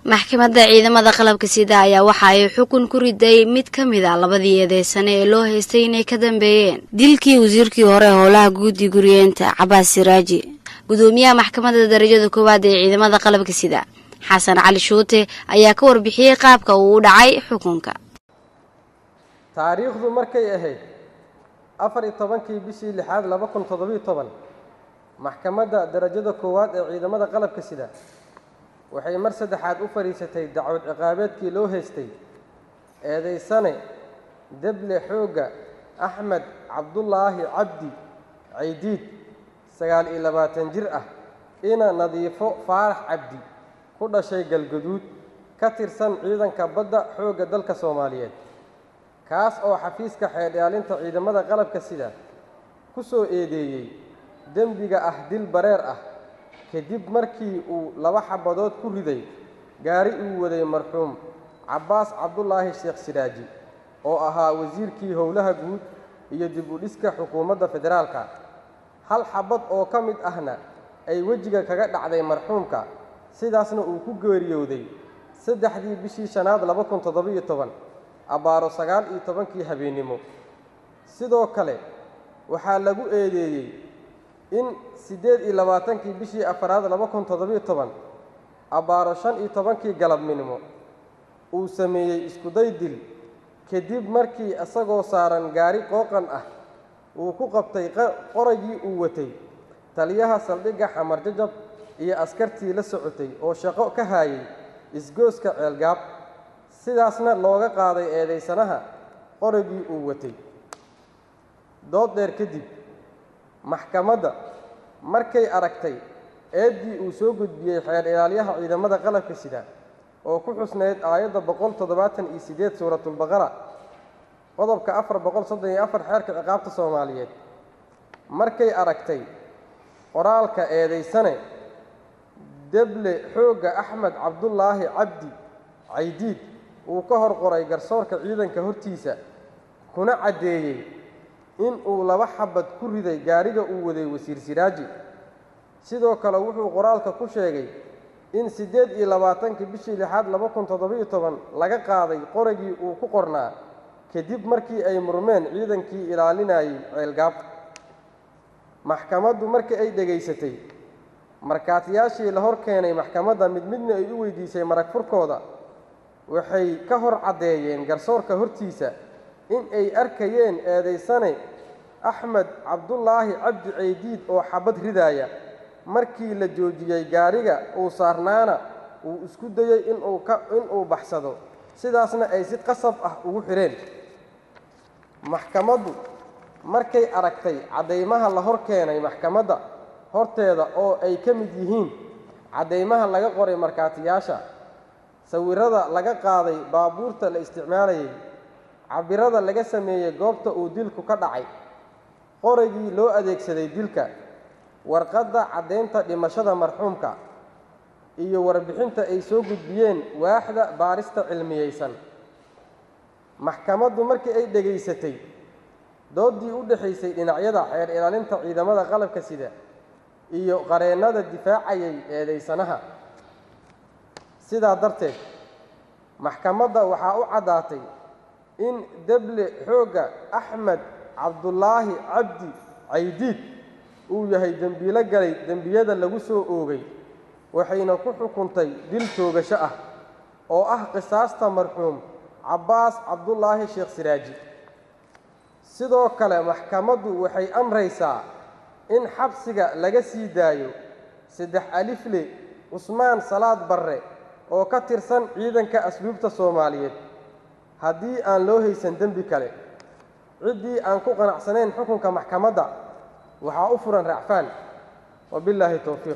Maxkamadda ciidamada qalabka sida ayaa waxa ay xukun ku riday mid ka mid a labadii eedeysane ee loo haystay inay ka dambeeyeen dilkii wasiirkii hore howlaha guud iyo guriyeenta Cabaas Siraaji. Gudoomiyaha maxkamadda darajada koowaad ee ciidamada qalabka sida, Xasan Cali Shuute, ayaa ka warbixiyey qaabka uu u dhacay xukunka. Taariikhdu markay ahayd 14-kii bishii lixaad 2017, maxkamadda darajada koowaad ee ciidamada qalabka sida waxay mar saddexaad u fadhiisatay dacwad ciqaabeedkii loo haystay eedaysane deble xoogga Axmed Cabdulaahi Cabdi Caydiid, 29 jir ah, ina Nadiifo Faarax Cabdi, ku dhashay Galgaduud, ka tirsan ciidanka badda xoogga dalka Soomaaliyeed, kaas oo xafiiska xeer ilaalinta ciidamada qalabka sida ku soo eedeeyey dembiga ah dil bareer ah, kadib markii uu laba xabadood ku riday gaari uu waday marxuum Cabbaas Cabdulaahi Sheekh Siraaji oo ahaa wasiirkii howlaha guud iyo dib u dhiska xukuumadda federaalka, hal xabad oo ka mid ahna ay wejiga kaga dhacday marxuumka, sidaasna uu ku geeriyooday 3-dii bishii shanaad 2017 abbaaro 19-kii habeennimo. Sidoo kale waxaa lagu eedeeyey in 28-kii bishii afaraad 2017 abbaaro 15-kii galabnimo uu sameeyey iskuday dil, kadib markii isagoo saaran gaari qooqan ah uu ku qabtay qoraygii uu watay taliyaha saldhigga Xamar Jajab iyo askartii la socotay oo shaqo ka haayay isgooska Ceelgaab, sidaasna looga qaaday eedaysanaha qoraygii uu watay. Dood dheer kadib, maxkamadda markay aragtay eeddii uu soo gudbiyey xeer ilaalyaha ciidamada qalabka sida oo ku xusnayd aayadda 178 Suuratulbaqara, qodobka 434 xeerka ciqaabta Soomaaliyeed, markay aragtay qoraalka eedaysane deble xoogga Axmed Cabdulaahi Cabdi Caydiid uu ka hor qoray garsoorka ciidanka hortiisa, kuna caddeeyey in uu laba xabad ku riday gaariga uu waday wasiir Siraaji. Sidoo kale wuxuu qoraalka ku sheegay in 28-kii bishii lixaad 2017 laga qaaday qoragii uu ku qornaa, kadib markii ay murmeen ciidankii ilaalinayay Ceelgaab. Maxkamaddu markii ay dhegaysatay markhaatiyaashii la hor keenay maxkamadda, mid midna ay u weydiisay marag furkooda, waxay ka hor caddeeyeen garsoorka hortiisa in ay arkayeen eedaysane Axmed Cabdulaahi Cabdi Caydiid oo xabad ridaaya, markii la joojiyey gaariga uu saarnaana uu isku dayey inuu baxsado, sidaasna ay si qasab ah ugu xidheen. Maxkamaddu markay aragtay caddaymaha la hor keenay maxkamadda horteeda oo ay ka mid yihiin caddaymaha laga qoray markhaatiyaasha, sawirrada laga qaaday baabuurta la isticmaalayay, cabbirada laga sameeyey goobta uu dilku ka dhacay, qoraygii loo adeegsaday dilka, warqadda caddaynta dhimashada marxuumka iyo warbixinta ay soo gudbiyeen waaxda baarista cilmiyeysan. Maxkamaddu markii ay dhegaysatay dooddii u dhexaysay dhinacyada xeer ilaalinta ciidamada qalabka sida iyo qareennada difaacayay eedaysanaha, sidaa darteed maxkamadda waxaa u caddaatay in deble xoogga Axmed Cabdulaahi Cabdi Caydiid uu yahay dembiilo galay dembiyada lagu soo oogay, waxayna ku xukuntay dil toogasho ah oo ah qisaasta marxuum Cabbaas Cabdulaahi Sheekh Siraaji. Sidoo kale maxkamaddu waxay amraysaa in xabsiga laga sii daayo 3 alifle Cusmaan Salaad Barre oo ka tirsan ciidanka asluubta Soomaaliyeed, haddii aan loo haysan dembi kale. Ciddii aan ku qanacsanayn xukunka maxkamadda waxaa u furan racfaan. Wabillaahi towfiiq.